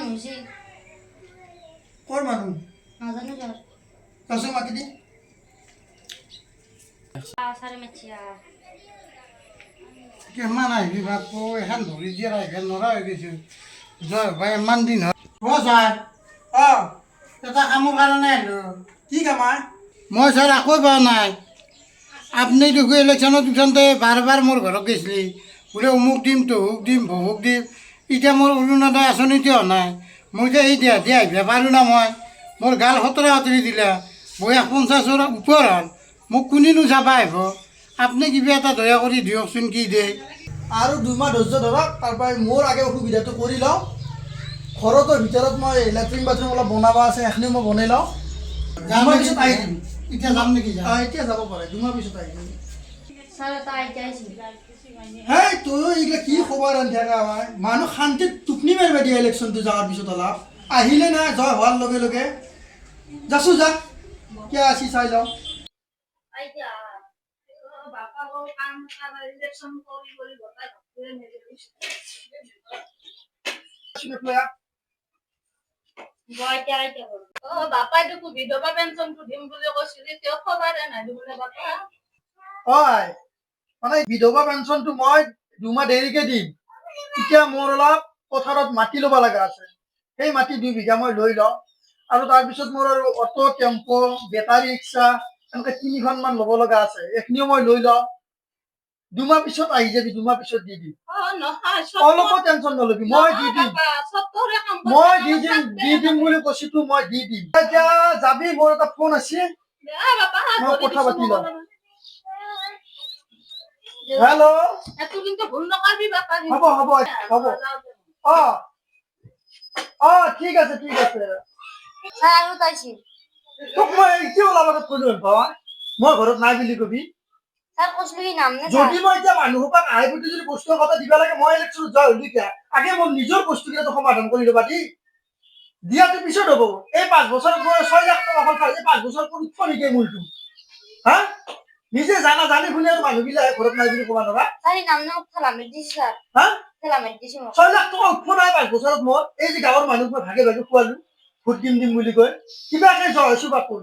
মানুহ হৈছে। ক'ৰ মানুহ? নাজানো ছাৰ। যাচোন, মাতি দি। ছাৰে মাতছি, আহ। কিমান আহিবি বাপু? এখন ধৰি দিয়ে আহিব নোৱাৰা হৈ গৈছো। জয় ভাই, ইমান দিন হ'ল। অ' ছাৰ। অ। এটা কামৰ কাৰণে আহিলোঁ। কি কাম আই? মই ছাৰ একো পোৱা নাই। আপুনি দেখোন ইলেকশ্যনত উঠোঁতে বাৰ বাৰ মোৰ ঘৰত গৈছিলি, বোলে অমুক দিম, তহুক দিম, ভহুক দিম। এতিয়া মোৰ অৰুণোদয় আঁচনিটো অহা নাই। মই এতিয়া এই দেহা দি আহিব পাৰোঁ না? মই মোৰ গাল সতৰা সতৰি দিলা। বয়স 50ৰ ওপৰ হ'ল। মোক কোনেনো চাব আহিব? আপুনি কিবা এটা দয়া কৰি দিয়কচোন, কি দিয়ে। আৰু 2 মাহ ধৈৰ্য ধৰক। তাৰপৰাই মোৰ আগে অসুবিধাটো কৰি লওঁ। ঘৰতৰ ভিতৰত মই লেট্ৰিন বাথৰুম অলপ বনাব আছে, সেইখিনিও মই বনাই লওঁ। যাম। 2 মাহ নেকি? পিছত আহি দিম। এতিয়া যাম নেকি? যাম। অঁ, এতিয়া যাব পাৰে। 2 মাহ পিছত আহি দিম। ছাৰ, এটা আইতা আহিছিল। হেই, তয়ো এইগিলা কি খবৰ আনি থাকা ভাই? মানুহ শান্তিত টোপনি মাৰিব দিয়ে। ইলেকশ্যনটো যোৱাৰ পিছত অলপ আহিলে না, জয় হোৱাৰ লগে লগে যাচো যা, কিয় আছি চাই লওঁ। আইতা। বাপাকৰ কাম কাম ইলেকশ্যন কৰি কৰি গোটাই ঘৰটোৱে মেলি গৈছে। আইতা, আইতা বল। অ বাপাই দেখোন বিধৱা পেঞ্চনটো দিম বুলি কৈছিল, এতিয়া খবৰে নাই দেখোন বাপা। হয়, মানে বিধৱা পেঞ্চনটো মই 2 মাহ দেৰিকে দিম। এতিয়া মোৰ অলপ পথাৰত মাটি ল'ব লগা আছে। সেই মাটি 2 বিঘা মই লৈ লওঁ আৰু তাৰপিছত মোৰ আৰু অটো, টেম্পো, বেটাৰী ৰিক্সা এনেকৈ তিনিখনমান ল'ব লগা আছে। এইখিনিও মই লৈ লওঁ। 2 মাহ পিছত আহি যাবি, 2 মাহ পিছত দি দিম। অ নহয়। অলপো টেনচন নলবি, মই দি দিম। চবৰে কাম। মই দি দিম, দি দিম বুলি কৈছোতো, মই দি দিম। এতিয়া যাবি, মোৰ এটা ফোন আছে। বাপা। মই কথা পাতি লওঁ। হেল্ল'। এইটো কিন্তু ভুল নকৰবি বাপা। হ'ব হ'ব হ'ব। অ অ ঠিক আছে, ঠিক আছে। ছাৰ, আৰু এটা আহিছিল। তোক মই এতিয়া অলপ আগত ক'লো ভাবা, মই ঘৰত নাই বুলি কবি। ছাৰ, কৈছিলো কি নাম নে ছাৰ। যদি মই এতিয়া মানুহক আহি প্ৰতি যদি বস্তুৰ কথা দিব লাগে, মই ইলেকশ্যনত যোৱা হ'লো এতিয়া আগে মোৰ নিজৰ বস্তুকেইটা সমাধান কৰি ল'বা দি। দিয়াটো পিছত হ'ব। এই 5 বছৰত মই 6 লাখ টকা খৰচা, এই 5 বছৰ কৰি উঠব নেকি মূলটো? হা, নিজে জানা জানি শুনি আৰু মানুহবিলাক ঘৰত নাই বুলি ক'ব নোৱাৰা। ছাৰ, এই নাম নে মোক ঠেলা মাৰি দিছে ছাৰ। হা? ঠেলা মাৰি দিছে মোক। 6 লাখ টকা উঠব নাই 5 বছৰত মোৰ। এই যে গাঁৱৰ মানুহক মই ভাগে ভাগে খোৱালো, ভোট দিম দিম বুলি কৈ কিবাকে জয় হৈছো বাপুৰ।